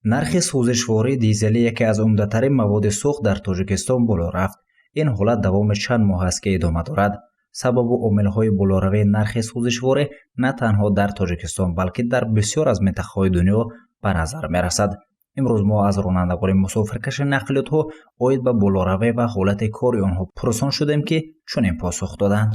Нархи сӯзишвории дизелӣ, яке аз умдатарин маводи сӯхт дар Тоҷикистон, боло рафт. Ин ҳолат давоми чанд моҳ аст, ки идома дорад. Сабабу омилҳои болоравии нархи сӯзишворӣ на танҳо дар Тоҷикистон, балки дар бисёр аз минтақаҳои дунё ба назар мерасад. Имрӯз мо аз ронандагони мусофиркаши нақлиётҳо оид ба болоравӣ ва ҳолати кори онҳо пурсон шудем, ки чунин посух доданд.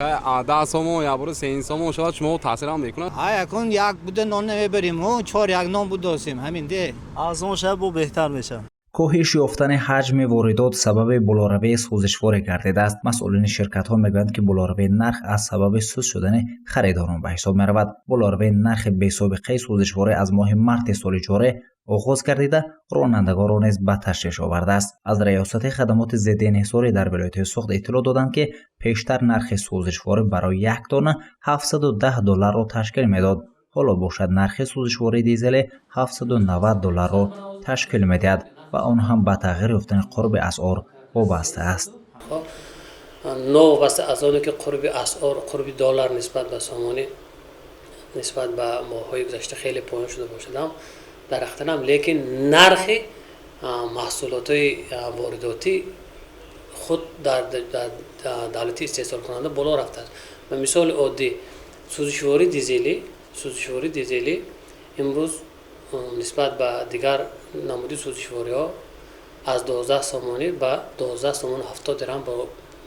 10 сомон ябори 3 сомон шавад, шумо таъсирам мекунад. Ай, акун як буда нон намебарем, чор як нон будосем, ҳамин де. Арзон шавад, бо беҳтар мешавад. Коҳиш ёфтани ҳаҷми воридот сабаби болоравии сӯзишворӣ гардидааст. Масъулини ширкатҳо мегӯянд, ки болоравии нарх аз сабаби суст шудани харидорон ба ҳисоб меравад. Болоравии нархи бесобиқаи сӯзишворӣ аз моҳи марти соли ҷорӣ оғоз гардида, ронандагонро низ ба ташвиш овардааст. Аз Раёсати хадамоти зидди инҳисорӣ дар вилояти Суғд иттилоъ доданд, ки пештар нархи сӯзишворӣ барои як тонна 710 долларро ташкил медод. Ҳоло бошад, нархи сӯзишвории дизелӣ 790 долларро ташкил медиҳад ва он ҳам ба тағйир ёфтани қурби асъор вобаста аст. Новобаста аз оне ки қурби асъор, қурби доллар нисбат ба сомонӣ нисбат ба моҳҳои гузашта хеле поён шуда бошад ҳам, дар ҳақиқатан, лекин нархи маҳсулотҳои воридотӣ худ дар давлати истеҳсолкунанда боло рафтааст. Ба мисоли оддӣ, сӯзишвории дизелӣ имрӯз нисбат ба дигар намуди сӯзишвориҳо аз 12 сомонӣ ба 12 сомону 70 дирҳам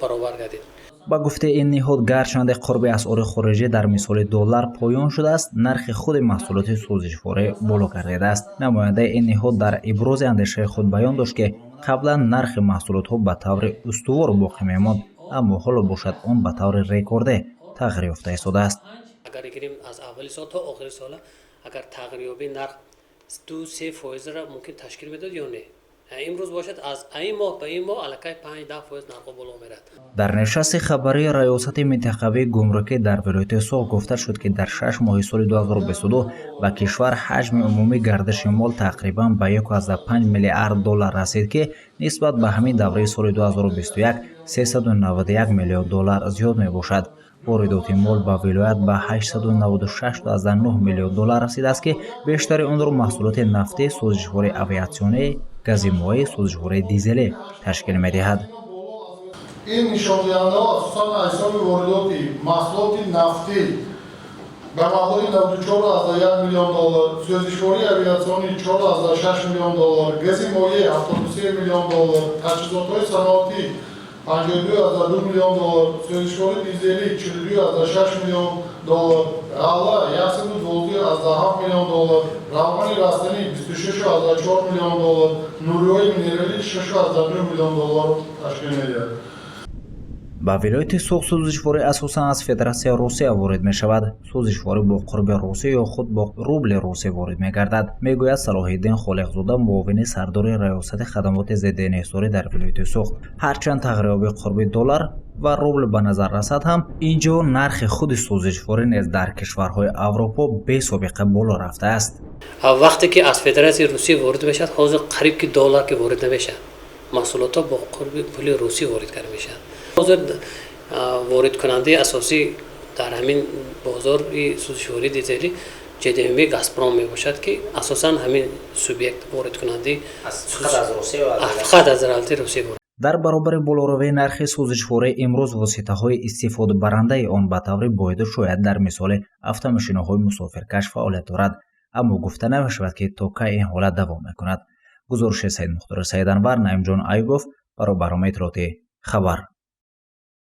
баробар гардид. Ба гуфтаи ин ниҳод, гарчанде қурби асъори хориҷӣ, дар мисоли доллар, поён шудааст, нархи худи маҳсулоти сӯзишворӣ боло гардидааст. Намояндаи ин ниҳод дар ибрози андешаи худ баён дошт, ки қаблан нархи маҳсулотҳо ба таври устувор боқӣ мемонд, аммо ҳоло бошад, он ба таври рекордӣ тағйир ёфта истодааст. Агар гирем, аз аввали сол то охири сола агар тағйирёбии нарх 2-3 фоизро мумкин ташкил медод ё не, имрӯз бошад, аз ин моҳ ба ин моҳ аллакай 5-10 фоиз нархҳо боло мерад. Дар нишасти хабарии Раёсати минтақавии гумрукӣ дар вилояти Суғд гуфта шуд, ки дар 6 моҳи соли 2022 ба кишвар ҳаҷми умумии гардиши мол тақрибан ба 1,5 миллиард доллар расид, ки нисбат ба ҳамин давраи соли 2021 391 миллион доллар зиёд мебошад. Воридоти мол ба вилоят ба 896,9 миллион доллар расидааст, ки бештари онро маҳсулоти нафтӣ, сӯзишвории авиатсионӣ, гази моеъ, сӯзишвории дизелӣ ташкил медиҳад. Ин нишондиҳандаҳо асосан аз ҳисоби воридоти маҳсулоти нафтӣ ба маблағи 94,1 миллион доллар, сӯзишвории авиатсионӣ 4,6 миллион доллар, гази моеъ 73 миллион доллар, таҷҳизотҳои саноатӣ 52,2 миллион доллар, сӯзишвории дизелӣ 42,6 миллион доллар, ғалла 112,7 миллион доллар, равғани растанӣ 26,4 миллион доллар, нуриҳои минералӣ 6,9 миллион доллар ташкил медиҳад. Ба вилояти Суғд сӯзишворӣ асосан аз Федератсияи Русия ворид мешавад. Сӯзишворӣ бо қурби русӣ ё худ бо рубли русӣ ворид мегардад, мегӯяд Салоҳиддин Холиқзода, муовини сардори Раёсати хадамоти зидди инҳисорӣ дар вилояти Суғд. Ҳарчанд тағйирёбии қурби доллар ва рубл ба назар расад ҳам, ин ҷо нархи худи сӯзишворӣ низ дар кишварҳои Аврупо бесобиқа боло рафтааст. Вақте ки аз Федератсияи Русия ворид мешавад, ҳозир қариб ки доллар ки ворид намешавад, маҳсулотҳо бо қурби пули русӣ ворид карда мешавад. Ҳозир воридкунандаи асосӣ дар ҳамин бозори сӯзишвории дизелӣ ҶДМВ «Газпром» мебошад, ки асосан ҳамин субъект воридкунандаи фақат аз давлати Русия. Дар баробари болоравии нархи сӯзишворӣ, имрӯз воситаҳои истифодабарандаи он ба таври боиду шояд, дар мисоли автомошинаҳои мусофиркаш, фаъолият дорад, аммо гуфта намешавад, ки то кай ин ҳолат давом мекунад. Гузориши Саидмухтори Саиданвар, Наимҷон Аюбов барои барномаи иттилоотии «Хабар».